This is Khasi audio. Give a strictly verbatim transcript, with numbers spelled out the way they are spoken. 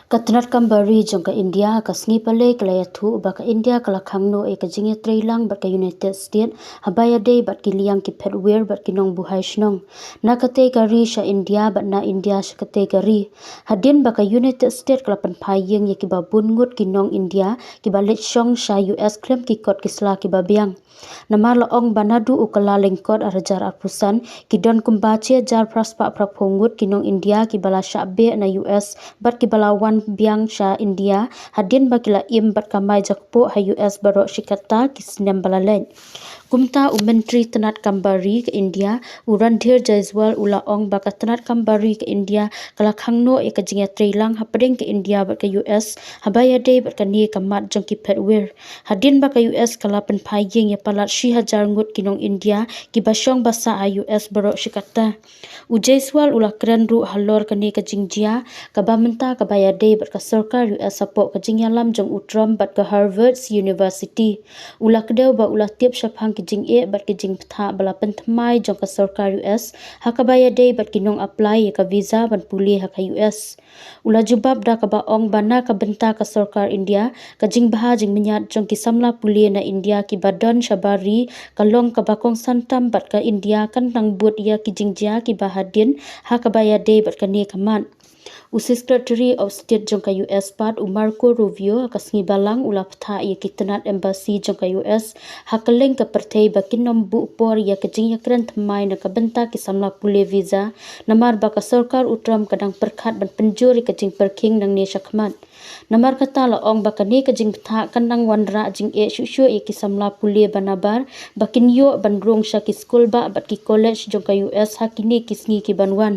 Ka tnat kam bari jong ka India ha ka sngi Palei ka la ïathuh ba ka India ka la khang noh ïa ka jingïatreilang bad ka United States haba ïadei bad ki liang ki phet wir bad ki nongbuhai shnong na katei ka ri sha India bad na India sha katei ka ri. Hadien ba ka United States ka la pynphai ïing ïa kiba bun ngut ki nong India kiba leit shong sha U S khlem ki kot ki sla kiba biang. Namar la ong ba naduh u Kyllalyngkot ar hajar arphew san, ki don kumba shi hajar phra spah phra phew ngut ki nong India kiba la shah beh na U S bad kiba la wan biang sha India hadien ba ki la im bad kamai jakpoh ha U S baroh shi katta ki snem ba la leit. Kumta u Myntri Tnat Kam Bari ka India, u Randhir Jaiswal, u la ong ba ka tnat kam bari ka India ka la khang noh ïa ka jingïatreilang hapdeng ka India bad ka U S haba ïadei bad kane ka mat jong ki phet wir. Hadien ba ka U S ka la pynphai ïing ïa palat shi hajar ngut ki nong India kiba shong ba sah ha U S baroh shi katta. U Jaiswal u la kren ruh halor kane ka jingjia kaba mynta kaba ïadei bad ka sorkar U S hapoh ka jingïalam jong u Trump bad ka Harvard University. U la kdew ba u la tip shaphang ki jingeh bad ki jingbthah ba la pynthymmai jong ka sorkar U S ha kaba ïadei bad ki nong apply ïa ka visa ban pule ha ka U S. U la jubab da kaba ong ba na ka bynta ka sorkar India, ka jingbha jingmynñiat jong ki samla pule na India kiba don shabar ri ka long kaba kongsan tam bad ka India kan nang bud ïa ki jingjia kiba hadien ha kaba ïadei bad kane ka mat. U Secretary of State jong ka U S pat, u Marco Rubio, ha ka sngi Balang u la bthah ïa ki tnat embassy jong ka U S ha kylleng ka pyrthei ba kin ym buh por ïa ka jingïakren thymmai na ka bynta ki samla pule visa, namar ba ka sorkar u Trump ka dang pyrkhat ban pynjur ïa ka jingpyrkhing nangne shakhmat. Namar kata la ong ba kane ka jingbthah kan nang wanrah jingeh shuh shuh ïa ki samla pule ba nabar ba kin ïoh ban rung sha ki skul bah bad ki college jong ka U S ha kine ki sngi ki ban wan.